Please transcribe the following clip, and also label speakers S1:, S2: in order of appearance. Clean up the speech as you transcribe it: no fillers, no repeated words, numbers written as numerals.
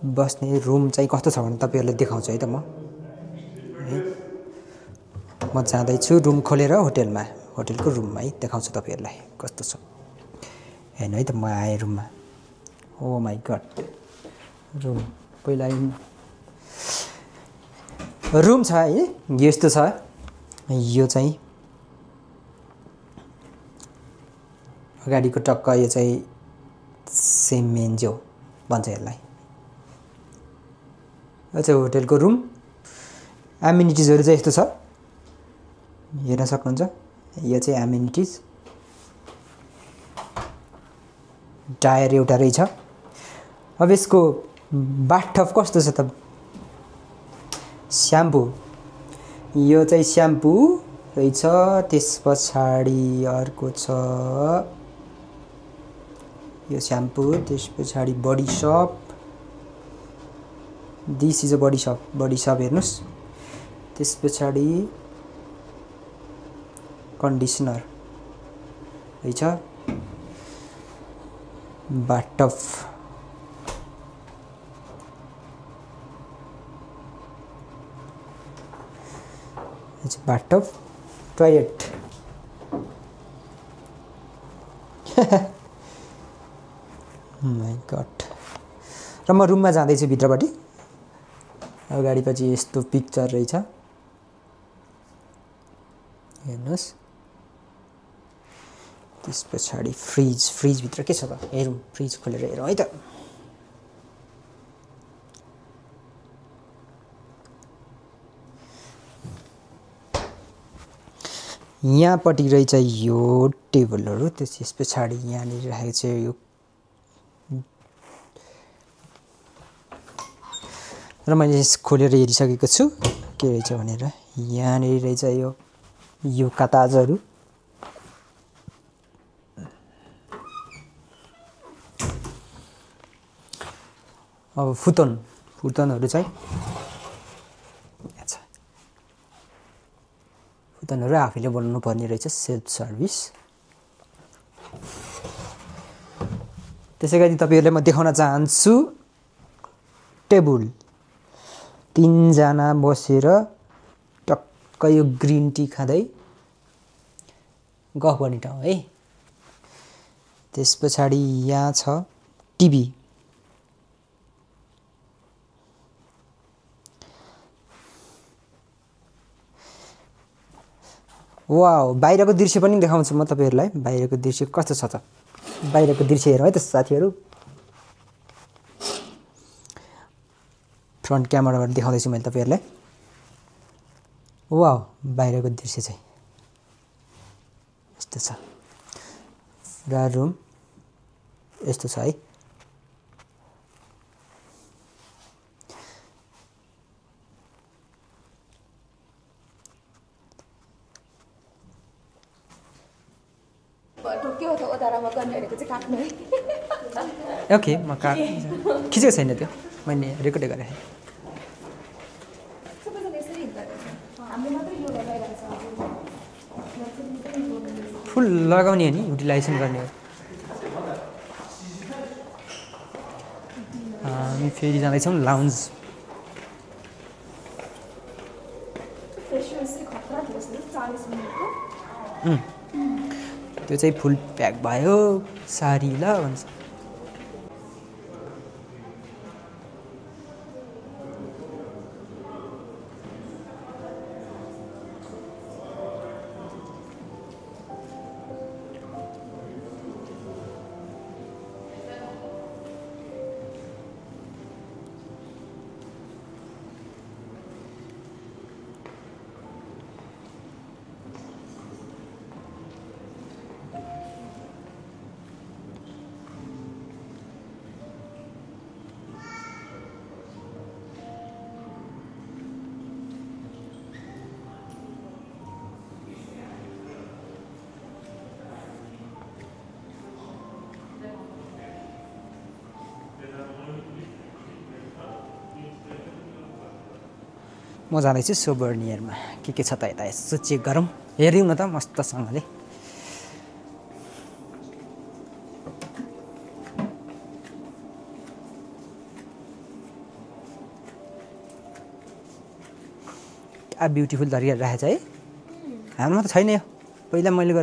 S1: बस्ने रुम चाहिँ कस्तो छ भने तपाईहरुलाई देखाउँछु है त म जाँदै छु रुम खोलेर होटलको रुममा है देखाउँछु तपाईहरुलाई कस्तो छ हेर्नु है त म आए रुममा ओ माय गॉड रुम पहिला रुम छ है यस्तो छ यो चाहिँ अगाडिको टक्क यो चाहिँ सेमेन्जो भन्छ यसलाई अच्छा होटलको रुम एमिनिटिजहरु चाहिँ यस्तो छ हेर्न सक्नुहुन्छ यो चाहिँ एमिनिटिज टायर एउटा रहेछ अब यसको बाथटब कस्तो छ त स्याम्पू यो चाहिँ स्याम्पू रहेछ त्यसपछि अर्को छ यो स्याम्पू त्यसपछि body soap this is a body soap हेर्नुस् त्यसपछि कन्डिसनर रहेछ bathtub bathtub toilet my god र म रुममा जाँदै छु भित्रपट्टि अगाडिपछि यस्तो पिक्चर रहेछ हेर्नुस् त्यसपछि फ्रिज भित्र के छ त हेरौँ फ्रिज खोलेर हेरौँ है त यहाँपट्टि रहेछ यो टेबलहरु त्यसपछि यहाँ नि राखेको छ यो र मैले खोलेर हेरिसकेको छु के रहेछ भनेर यहाँ नि रहेछ यो काताजहरु अब फुटनहरु चाहिँ अच्छा फुटनहरु आफैले बनाउनु पर्ने रहेछ सेल्फ सर्भिस त्यसैगरी तपाईहरुलाई म देखाउन चाहन्छु टेबल 3 जना बसेर टक्क यो ग्रीन टी खादै गफ गर्ने ठाउँ है त्यसपछि यहाँ छ टिभी वाउ बाहिरको दृश्य पनि देखाउँछु म तपाईहरुलाई बाहिरको दृश्य कस्तो छ त बाहिरको दृश्य हेरौँ है त साथीहरु फ्रन्ट क्यामेराबाट देखाउँदै छु मैले तपाईहरुलाई वाउ बाहिरको दृश्य चाहिँ यस्तो छ र रुम यस्तो छ है ओके म खिचेको छैन त्यो मैले रेकर्ड गरेँ फुल लगाउने हो नि युटिलाइजेसन गर्ने हो हामी फेरि जाँदैछौँ लाउन्ज त्यो चाहिँ फुल प्याक भयो सारी ल भन्छ म जाँदैछु सोभरनियरमा के छ त यता यसो चेक गरौँ हेरिदिउँ न त मस्तसँगले आ ब्युटिफुल धरिएर राखेको छ है हाम्रोमा त छैन यो पहिला मैले